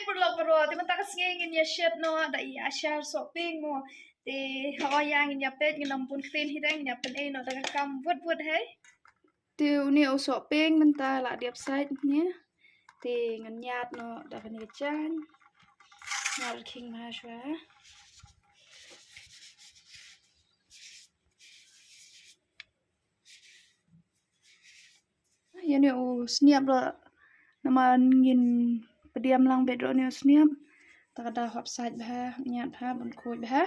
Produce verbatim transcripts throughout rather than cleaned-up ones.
Pyrlok baroh, te mynta ka sngi ngin ïa shet noh da i ashar sohpieng mo. Te hooid, ngin ïa peit, ngin ym bun ktien hi, ngin ïa pynei noh da ka kam wut wut hei. Te une u sohpieng mynta la dep sait ne. Te ngan ñiad noh da kane ka jaiñ. Ñiad khing bha shuwa. Ïa une u sniap ruh namar ngin pdiang lang beit ruh une u sniap. Ta ka da hap sait bha, ñiad bha, bun khuid bha.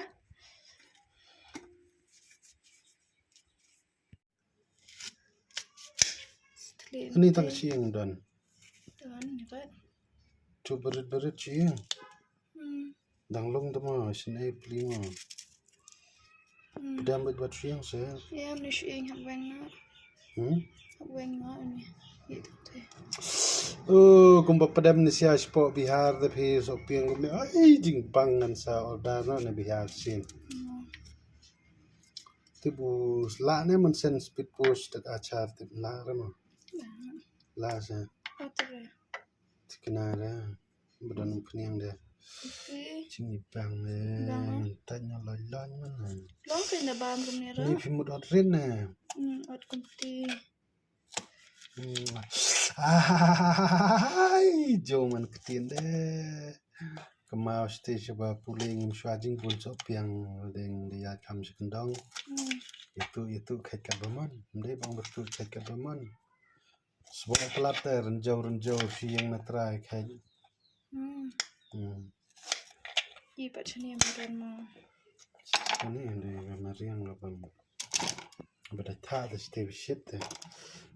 Ani tang siang don. Don ni pat. Tu berit berit siang. Hmm. Dang long tama sien ai pli ma. Hmm. Pdiang bet bat siang se. Ya, ni siang hap weng na. Hmm? Hap weng na ni. Itu te. Oh, kumba pdiang ni sia spo Bihar de phi sohpieng kumne. Ai, jingpang ngan sa order na ni Bihar sin. Hmm. Tip u la ne man sen speed post tak achar tip la re ma. La. La sa. Atre. Tikna re. Badan pniang de. Oke. Ching ipang de. Bang. Tanya loin loin man. Long ke na bam rum ne ra. Ni phi mut ot rin ne. Hmm, ot kumti. Hmm. Ai, jo man ktien de. Kemau stage ba pule ngim shuwa jingbun sohpieng deng de ya kam sekendong. Hmm. Itu, itu khat kat ba mon. Mde bang betul khat kat ba mon. Sbo plat te renjau renjau siang na trai khat. Hmm. Hmm. Ki pat chani madan ma. Ini de mariang lo pam. Bada tha de ste bishit de.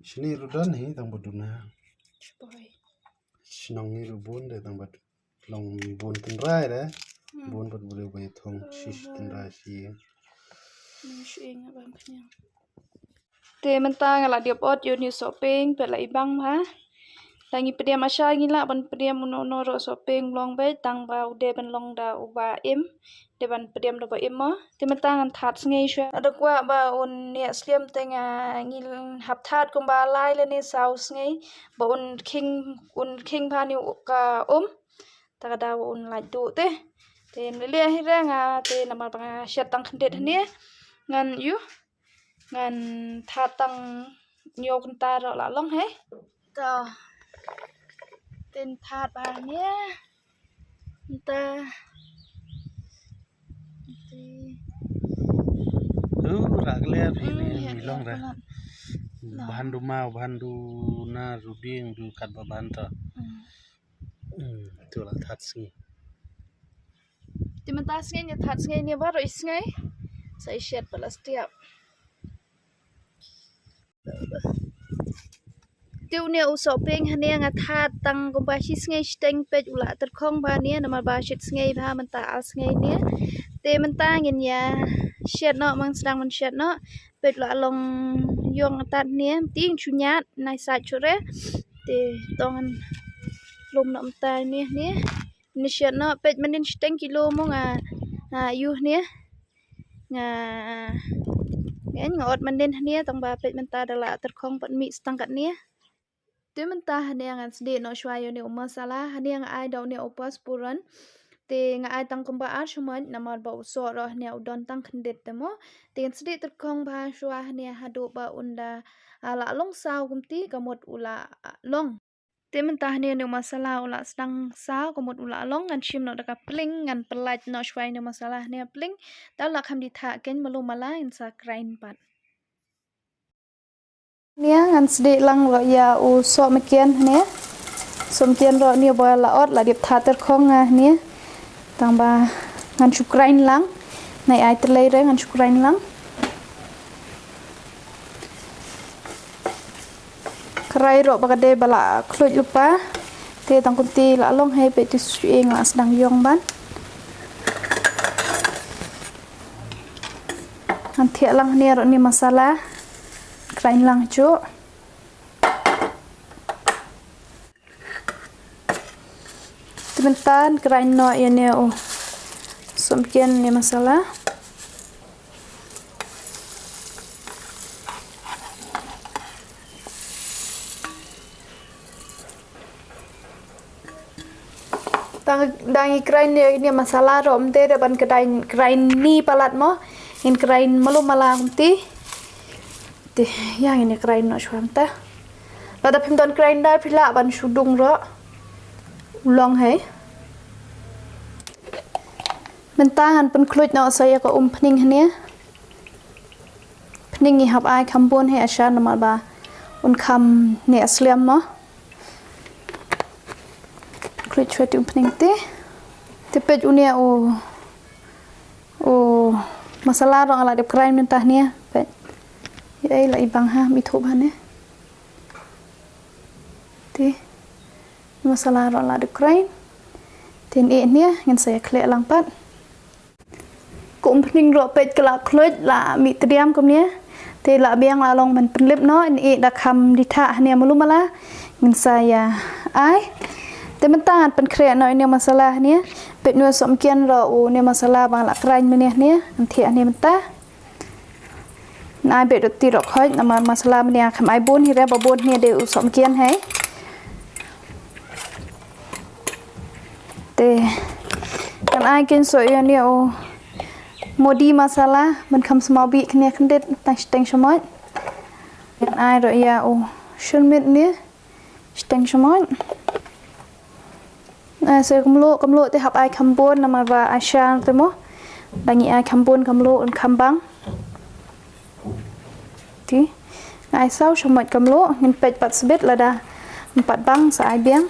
Sini rudan hi tang baduna. Chibai. Sinong ni rubun de tang bad long bun tynrai de. Hmm. Bun bad bule bai thong sis tynrai si. Ni shi nga bam khniang. Te mynta nga la dep ot ïa une u sohpieng peit la i bang bha. Tang ngi pdiang asha ngi lah ban pdiang uno uno ruh sohpieng long beit tang ba u dei ban long da uba im. Dei ban pdiang da ba im mo. Te mynta ngan that sngi shuwa. Ada kwah ba un ïa slem te nga ngi hap that kumba lai lane saw sngi ba un khing, un khing bha ni u ka um. Ta ka daw un lait duh te. Te mlili hi re nga te namar ba nga shet tang khyndiat hne. Ngan ïu. Ngan that tang ñiew kynta ruh la long he. To. Ten that ba ne. Nta. Lu rak ler hi ne mi long re. Bahan du mau, bahan du na ruding du kat ba bahan to. Hmm, tu la that sngi. Te mynta sngi ne that sngi ne baroh i sngi. Sa i shet plastik. Te une u sohpieng hane nga that tang kumba shi sngi shiteng peit u la tyrkhong bha ne namar ba shit sngi bha mynta ar sngi ne. Te mynta ngin ïa shet noh mang sdang man shet noh. Peit la long ïong tat ne, ting chu ñiad, nai sa chu re. Te tong lum na mynta ne ne. Ni shet noh, peit manin shiteng kilo mo nga, nga ïu ne. Nga, nga, nga ot manin ne, tang ba peit mynta da la tyrkhong pat mi stang kat ne. Te mynta hane ngan sdie noh shuwa ïa une u masala, hane nga ai da une u paspuran. Te nga ai tang kumba ar shamoit namar ba u soh ruh hane u don tang khyndiat te mo. Te ngan sdie tyrkhong bha shuwa hane haduh ba un da, ah, la long saw kumti ka mut u la, ah, long. Te mynta hane une u masala u la sdang saw ka mut u la long ngan shim noh da ka pling ngan pynlait noh shuwa ïa une u masala hane pling. Te u la kham di thah kein malu mala ngan sa grind pat. Nia ngan sdie lang ruh ïa u sohmynken nia. Sohmynken ruh nia ba la ot la dep thah tyrkhong nga nia. Tang ba ngan shu grind lang. Nai ai tylli re ngan shu grind lang. Krai ruh ba ka dei ba la khluit lypa. Te tang kumti la long hei peit tu shu ing la sdang ïong ban. Ngan thiah lang hane ruh ni masala. Grind lang juh. Te mynta ngan grind noh ïa ne u sohmynken ni masala. Tang dang i grind ïa ine masala ruh mynta da ban ka dang grind ni palat mo. Ngin grind malu mala kumti. Te ïa ngin ïa grind noh shuwa mynta. Lada phim don grinder phi lah ban shu dung ruh. U long hi. Mynta ngan pynkhluit noh sa ïa ka umphniang hangne. Phniang ngi hap ai kham bun hi ïa sha namar ba un kham ne slem mo. Khluit shuwa te umphniang te. Te peit une u, u masala ruh nga la dep grind mynta hangne. Peit. Ïa i la i bang ha, mi thup hangne. Te. Masala ruh la dep grind. Te ne hangne ngin sa ïa khleh lang pat. Ka umphniang ruh peit ka la khluit la mih tdiam kumne. Te la biang la long ban pynlip noh, ne da kham dei thah hangne malu mala. Ngin sa ïa ai. Te mynta ngan pynkhreh noh ine masala hangne. Peit une sohmynken ruh une masala ba nga la grind mynne hangne. Ngan thiah hangne mynta. Ngan ai beit ruh ti ruh khoit namar masala mynne kham ai bun hi re ba bun hi dei u sohmynken hi. Te ngan ai kin soh ïa une u modi masala ban kham smaw bih kane khyndiat tang shiteng shamoit. Ngan ai ruh ïa u shyrmit ne shiteng shamoit. Ai sa kumlo kumlo te hap ai kham bun namar ba ai sha te mo. Dang i ai kham bun kumlo un kham bang. Te nga ai saw shamoit kumlo ngin peit pat sbit lada ym pat bang sa ai biang.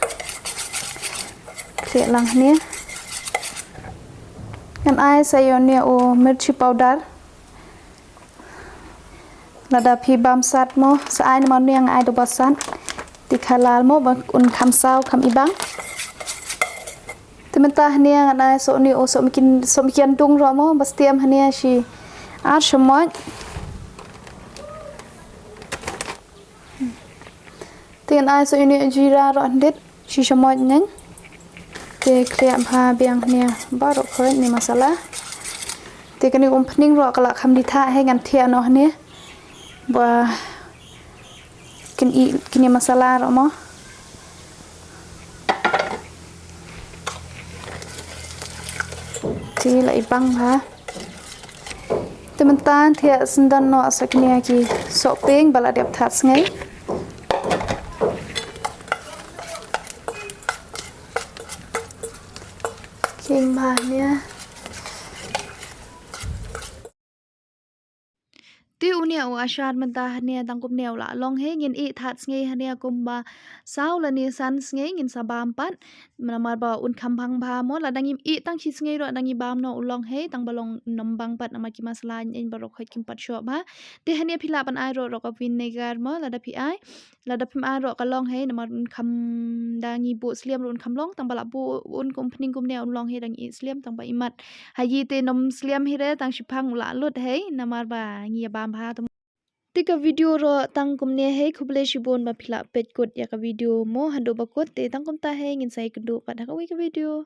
Khleh lang hangne. Ngan ai sa ïa une u mirchi powder. Lada phi bam sat mo sa ai namar une nga ai da ba sat. Te kha lal mo ba un kham saw kham i bang. Te mynta hangne ngan ai soh une u sohmynken, sohmynken dung ruh mo ba stiam hangne shi ar shamoit. Te ngan ai soh une u jira ruh khyndiat shi shamoit ngan. Te khleh bha biang hangne baroh khoit ne masala. Te kane umphniang ruh ka la kham dei thah hi ngan thiah noh hangne. Ba kin i kine masala ruh mo. Te la i bang bha. Te mynta thiah syndon noh sa kine ki sohpieng ba la dep thad sngi. Khing bha hangne. Te une u ashar mynta hangne tang kumne u la long hi ngin ïeh thad sngi hangne kumba saw lane san sngi ngin sa bam pat. Namar ba un kham bang bha mo lada ngim ïeh tang shi sngi ruh dang i bam noh u long hi tang ba long nym bang pat namar ki masala ïeng baroh khoit kim pat shoh bha. Te hangne phi lah ban ai ruh ruh ka vinegar mo lada phi ai. Lada phim ai ruh ka long hi namar un kham dang i buh slem ruh un kham long tang ba la buh un kum phning kumne un long hi dang i slem tang ba i mat. Ha ïa te nym slem hi re tang shiphang u la lut hi namar ba ngi ïa bam bha. Te ka video ruh tang kumne hi khublei shibun ba phi la peit kut ïa ka video mo haduh ba kut te tang kumta hi ngin sa ïakynduh pat ha kawei ka video.